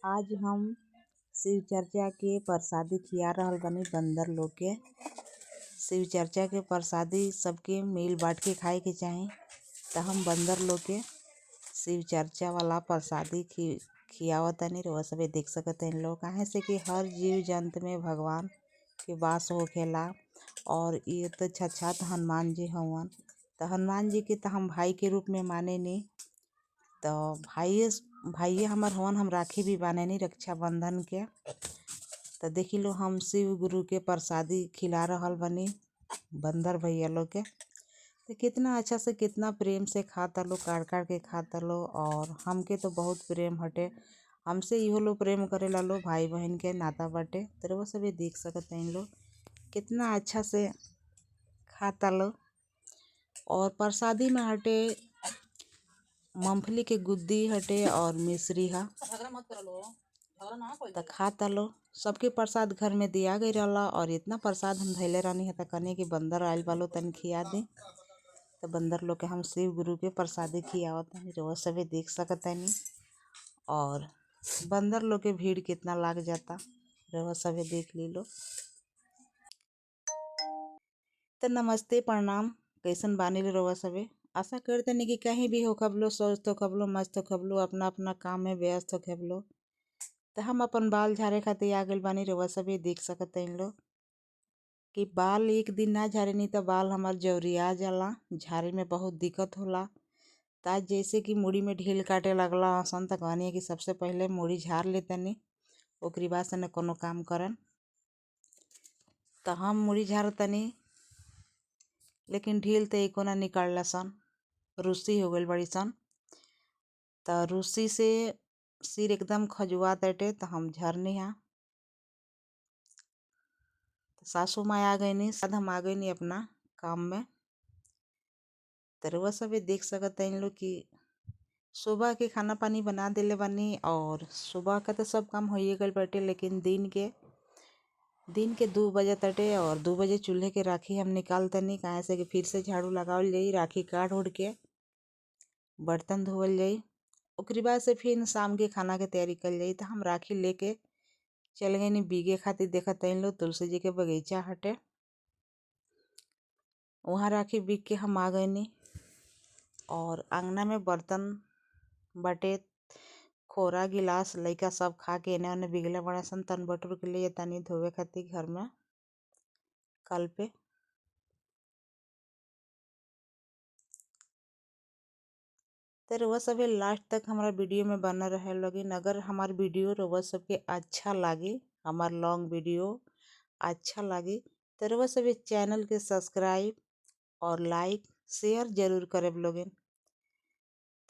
आज हम शिव चर्चा के प्रसादी खिया रहल बानी बंदर लोग के। शिव चर्चा के प्रसादी सबके मिल बांट के खाए के चाही। त हम बंदर लोग के शिव चर्चा वाला प्रसादी खियावतानी। रउआ सभे देख सकतानी लोग। काहे से कि हर जीव जंतु में भगवान के वास होखेला और इ त साक्षात हनुमान जी हवन। त हनुमान जी के त हम भाई के रूप में मानेनी। त भाईये भाईये हमर हवन, हम राखी भी बान्हेनी रक्षाबंधन के। त देखी लो हम शिव गुरु के प्रसादी खिला रहल बानी बंदर भैया लोग के। त कितना अच्छा से कितना प्रेम से खाता लोग, काढ़ काढ़ के खाता लोग और हमके तो बहुत प्रेम हटे। हमसे इहो लोग प्रेम करेला लोग, भाई बहिन के नाता बाटे। त रउआ सभे देख सकतानी लोग कितना अच्छा से खाता लोग। और प्रसादी में हटे मूंगफली के गुद्दी हटे और मिश्री ह। झगड़ा मत करो लो, झगड़ा ना कोई। त खाता लो। सबके प्रसाद घर में दिया गईल रहला और इतना प्रसाद हम धइले रहनी ह त कहनी कि बंदर आइल बा लो तनी खिया दी। त बंदर लोग के हम शिव गुरु के प्रसादी खियावतानी। रउआ सभे देख सकतानी और बंदर लोग के भीड़ कितना लाग जाता, रउआ सभे देख ली लो। त नमस्ते, प्रणाम। कैसन बानी लो रउआ सभे? आशा करतनी कि कहीं भी होखब लो, स्वस्थ होखब लो, मस्त होखब लो, अपना अपना काम में व्यस्त होखब लो। त हम अपन बाल झारे खातिर आ गइल बानी। रउआ सभे देख सकतानी लो कि बाल एक दिन ना झारेनी त बाल हमार जौरिया जाला, झारे में बहुत दिक्कत होला। त आज जैसे कि मुड़ी में ढील काटे लगला हसन त कहनी कि सबसे पहिले मुड़ी झार लेतनी, ओकरी बाद से न कोनो काम करम। त हम मुड़ी झारतनी, लेकिन ढील त एको ना निकलला सन, रुसी हो गइल बड़ी सन। त रुसी से सिर एकदम खजुआ ताटे त हम झरनी हा। सासू माँ आ गईनी, बाद हम आ गईनी अपना काम में। त रउआ सभे देख सकतानी लोग कि सुबह के खाना पानी बना देले बानी और सुबह के त सब काम होइए गइल बाटे, लेकिन दिन के 2 बजे ताटे और 2 बजे चूल्हे के राखी हम निकालतनी। काहे से कि फिर से झाड़ू लगावल जाई, राखी काढ़ उड़ के बर्तन धोवल जाई, ओकरी बाद से फिर शाम के खाना के तैयारी कइल जाई। त हम राखी लेके चल गईनी बीगे खातिर। देखतानी लोग तुलसी जी के बगीचा हटे, वहाँ राखी बीग के हम आ गईनी। और अंगना में बर्तन बाटे, खोरा गिलास लइका सब खा के एने ओने बिगले बड़ा सन। तन बटोर के ले तानी धोवे खातिर घर में कल पे। त रउआ सभे लास्ट तक हमारा वीडियो में बनल रहे लगिन। अगर हमार वीडियो रउआ सबके अच्छा लागी, हमार लॉन्ग वीडियो अच्छा लागी त रउआ सभे चैनल के सब्सक्राइब और लाइक शेयर जरूर करेब लोगिन।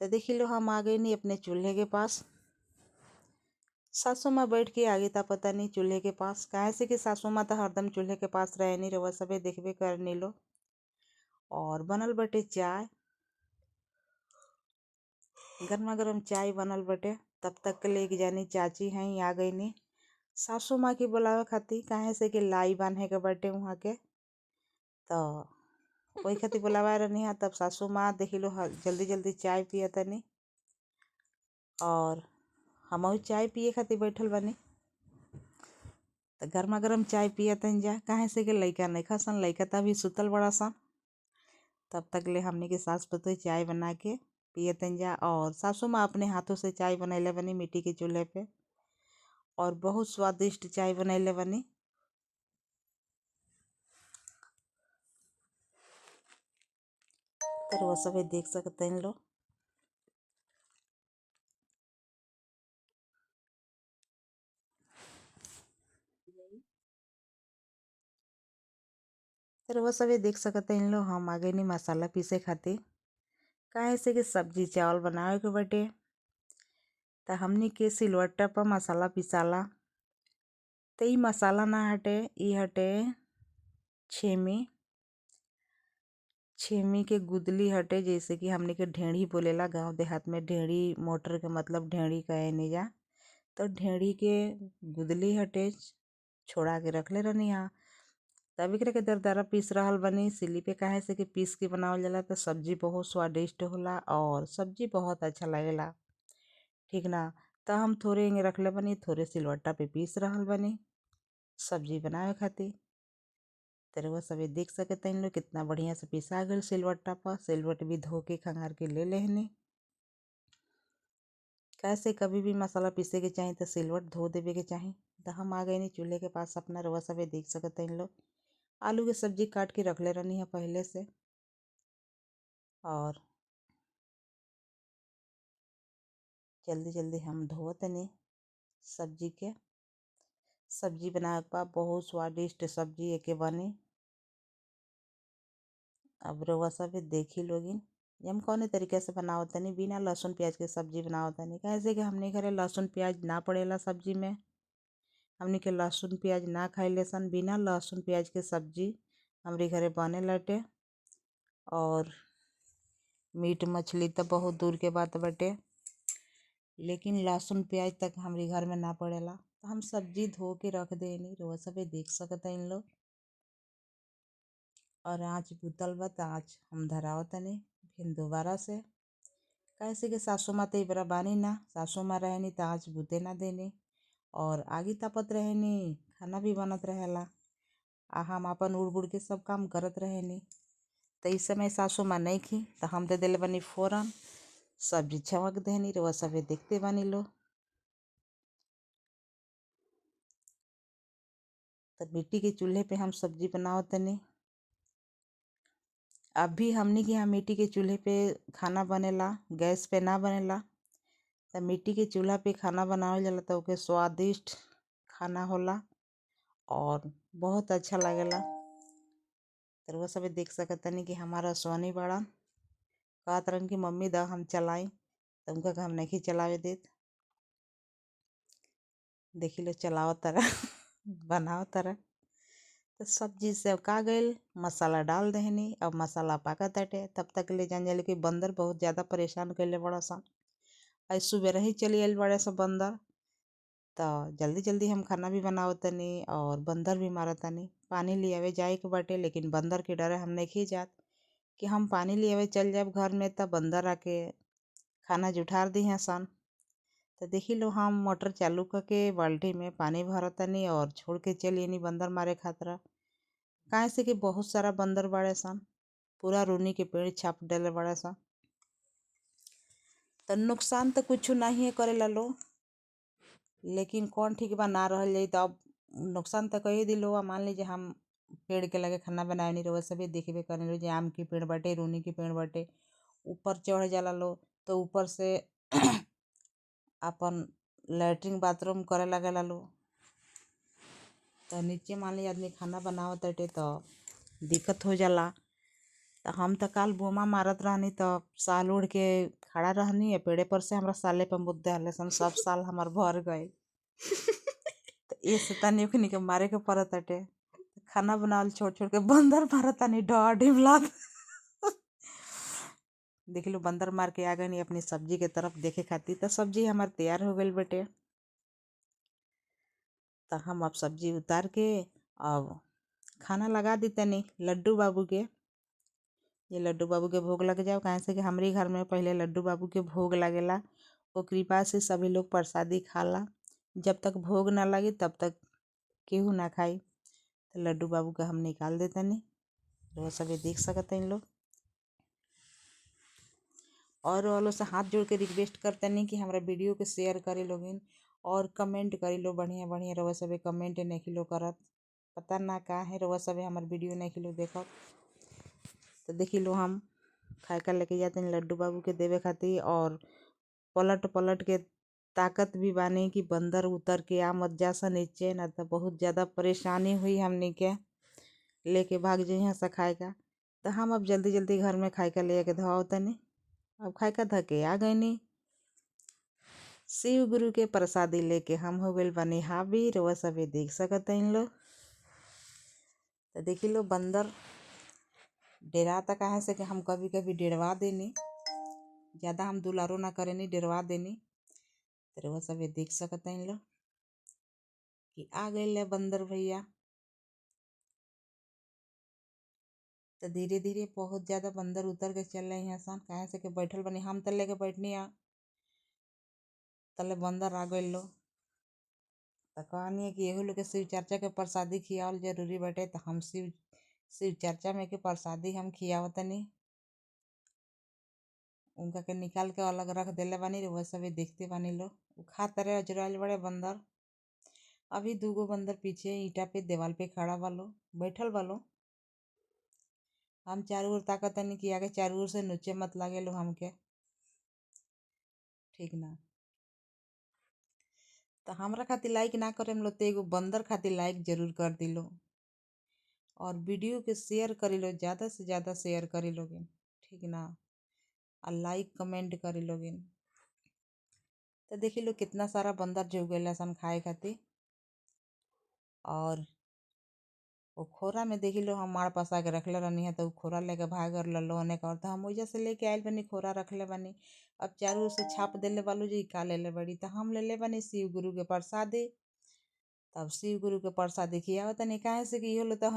त देखी लो हम आ गईनी अपने चूल्हे के पास। सासू माँ बैठ के आगे तापतानी चूल्हे के पास। काहे से कि सासू माँ त हरदम चूल्हे के पास रहेनी, रउआ सभे देखबे करनी लो। और बनल बटे चाय, गर्मा गर्म चाय बनल बटे। तब तक के ले जानी चाची हैं आ गईनी सासू माँ के बुलावे खातिर। काहे से कि लाई बांधे के बाटे वहाँ के, त वही खातिर बुलावा रहनी है। तब सासू माँ देखी लो जल्दी जल्दी चाय पियतनी और हमहू चाय पिए खातिर बैठल बानी। त गर्मा गर्म चाय पियतनी जा, काहे से कि लइका नइखा सन, लइका त अभी सुतल बड़ा सन। तब तक ले हमनी के सास पतोह चाय बना के पियतनी जा। और सासू माँ अपने हाथों से चाय बनैले बनी मिट्टी के चूल्हे पे और बहुत स्वादिष्ट चाय बनैले बनी। त रउआ सभे देख सकतानी लो। त रउआ सभे देख सकतानी लो हम आ गईनी मसाला पीसे खातिर। काहे से कि सब्जी चावल बनावे के बाटे। त हमनी के सिलवट्टा पर मसाला पिसाला। त इ मसाला ना हटे, इ हटे छेमी। छेमी के गुदली हटे, जैसे कि हमनी के ढेढ़ी बोलेला गांव देहात में। ढेढ़ी मोटर के मतलब ढेढ़ी कहेनी जा। त ढेढ़ी के गुदली हटे, छोड़ा के रखले रहनी हा। तब एकरे के दरदरा पीस रहल बनी सिली पे। काहे से कि पीस के बनावल जाला त सब्जी बहुत स्वादिष्ट होला और सब्जी बहुत अच्छा लागेला, ठीक ना। त हम थोड़े एंगे रखले बानी, थोड़े सिलवट्टा पे पीस रहल बानी सब्जी बनावे खातिर। त रउआ सभे देख सकतानी लोग कितना बढ़िया से पिसा गइल सिलवट्टा पर। सिलवट भी धो के खंगार के ले लेहनी। कैसे कभी भी मसाला पीसे के चाही त सिलवट धो देवे के चाही। त हम आ गइनी चूल्हे के पास अपना। रउआ सभे देख सकतानी लोग आलू के सब्जी काट के रखले रहनी है पहले से। और जल्दी जल्दी हम धोवतनी सब्जी के। सब्जी बनावे के बा, बहुत स्वादिष्ट सब्जी एके बनी। अब रउआ सभे देखी लोगिन हम कौने तरीका से बनावतनी। बिना लहसुन प्याज के सब्जी बनावतनी। काहे कि हमनी घरे लहसुन प्याज ना पड़ेला सब्जी में। हमनी के लहसुन प्याज ना खाइले सन। बिना लहसुन प्याज के सब्जी हमरे घरे बने लटे। और मीट मछली त बहुत दूर के बात बटे, लेकिन लहसुन प्याज तक हमरे घर में ना पड़ेला। त हम सब्जी धो के रख देनी, रउआ सभे देख सकतानी लोग। और आँच बुतल बा त आँच हम धरावतनी फिर दोबारा से। काहे कि सासू माँ त एबरा बानी ना, सासू माँ रहेनी त आँच बुते ना देनी। और आगी तापत रहेनी, खाना भी बनत रहेला, आ हम अपन उड़ बुड़ के सब काम करत रहेनी। त इस समय सासू माँ नइखी त हम दे देले बानी फोरन, सब्जी छमक देहनी, रउआ सभे देखते बानी लोग। त मिट्टी के चूल्हे पे हम सब्जी बनावतनी। अभी हमनी के यहाँ मिट्टी के चूल्हे पे खाना बनेला, गैस पे ना बनेला। त मिट्टी के चूल्हा पे खाना बनावल जाला त ओके स्वादिष्ट खाना होला और बहुत अच्छा लागेला। त रउआ सभे देख सकतानी कि हमार असवनी बाड़न, कहत रहन कि मम्मी द हम चलाई, त उनका के हम नइखी चलावे देत। देखी लो चलावत तारा बनावत तारा। त सब्जी सेवका गइल, मसाला डाल देहनी। अब मसाला पाकताटे, तब तक ले जान जाले कि बंदर बहुत ज़्यादा परेशान कइले बड़ा सन। आज सुबेरे ही चली आइल बड़े सन बंदर। त जल्दी जल्दी हम खाना भी बनावतनी और बंदर भी मारतानी। पानी लियावे जाए के बाटे, लेकिन बंदर के डरे हम नइखी जात कि हम पानी लियावे चल जाएब घर में त बंदर आके खाना जुठार दिहे सन। त देखी लो हम मोटर चालू करके बाल्टी में पानी भरतनी और छोड़ के चली आनी बंदर मारे खातिर। काहे से कि बहुत सारा बंदर बाड़े सन, पूरा रूनी के पेड़ छाप देले बाड़े सन। त नुकसान त कुछु नाहिए करेला लो, लेकिन कौन ठीक बा ना रहल जाई त अब नुकसान त कही दिलो। मान लीजिए हम पेड़ के लगे खाना बनावेनी, रउआ सभे देखबे करेनी जे आम के पेड़ बाटे, रूनी के पेड़ बाटे, ऊपर चढ़ जाला लो त ऊपर से अपन लैट्रिन बाथरूम करे लागेला लो। त नीचे मान ली आदमी खाना बनावताटे त दिक्कत हो जाला। त हम त काल बोमा मारत रहनी त साल ओढ़ के खड़ा रहनी, पेड़े पर से हमरा साले पे मुत देहले सन, सब साल हमार भर गइल। त एसे तनी ओखनी के मारे के पड़ताटे। खाना बनावल छोड़ छोड़ के बंदर मारतानी ढह ढिमलात। देख लो बंदर मार के आ गइनी अपनी सब्जी के तरफ देखे खातिर। त सब्जी हमार तैयार हो गइल बटे। त हम अब सब्जी उतार के अब खाना लगा देतनी लड्डू बाबू के। ये लड्डू बाबू के भोग लग जाओ, काहे से कि हमरे घर में पहले लड्डू बाबू के भोग लागेला, ओकरी बाद से सभी लोग प्रसादी खाला। जब तक भोग ना लगी तब तक केहू ना खाई। त लड्डू बाबू के हम निकाल देतनी, रउआ सभे देख सकतानी लोग। और वालों से हाथ जोड़ के रिक्वेस्ट करतनी कि हमरा वीडियो के शेयर करे लोगिन और कमेंट करी लो बढ़िया बढ़िया। रउआ सभे कमेंट नइखी लो करत, पता ना काहे रउआ सभे हमर वीडियो नइखी लो देखत। त देखी लो हम खाए का लेके जातनी लड्डू बाबू के देवे खातिर। और पलट पलट के ताकत भी बानी कि बंदर उतर के आ मत जा सन नीचे, ना त बहुत ज़्यादा परेशानी हुई हमनी के, लेके भाग जइहे स खाए का। त हम अब जल्दी जल्दी घर में खाए का ले के धोवतनी। अब खाए का धके आ गइनी। शिव गुरु के प्रसादी लेके हम हो गइल बानी हावी, रउआ सभे देख सकतानी लोग। त देखी लो बंदर डेराता काहे से कि हम कभी कभी डेरवा देनी, ज़्यादा हम दुलारो ना करेनी, डेरवा देनी। त रउआ सभे देख सकतानी लोग कि आ गइल बंदर भैया। त धीरे धीरे बहुत ज़्यादा बंदर उतर के चल रही सन, काहे से कि बैठल बनी हम त लेके बैठनी आ। तले बंदर आ गइल लो। त कहनी कि एहू लोग के शिव चर्चा के प्रसादी खियावल जरूरी बाटे। त हम शिव शिव चर्चा में के प्रसादी हम खियावतनी। उनका के निकाल के अलग रख देले बानी। रउआ सभे देखते बानी लो। उ खा तारे अजुराइल बाड़े बंदर। अभी दूगो बंदर पीछे ईटा पे देवाल पे खड़ा बा लो, बैठल बा लो। हम चारों ओर ताकतानी कि आगे चारों ओर से नोचे मत लागे लो हमके, ठीक ना। त हमरा खातिर लाइक ना करेम लो त एगो बंदर खातिर लाइक जरूर कर दिलो और वीडियो के शेयर करी लो, ज़्यादा से ज़्यादा शेयर करी लोगिन, ठीक ना। आ लाइक कमेंट करी लोगिन। त देखी लो कितना सारा बंदर जुग गइल सन खाए खातिर। और वो खोरा में देखी लो हम माड़ पसा के रखले रहनी है त उ खोरा लेके भाग रहल ओने और त हम ओइजा से लेके आइल बानी, खोरा रखले बानी। अब चारों ओर से छाप देले बालू जे इ का लेले बाड़ी। त हम लेले बानी शिव गुरु के प्रसादी। तब शिव गुरु के प्रसादी खियावतनी, काहे से कि इहो लोग त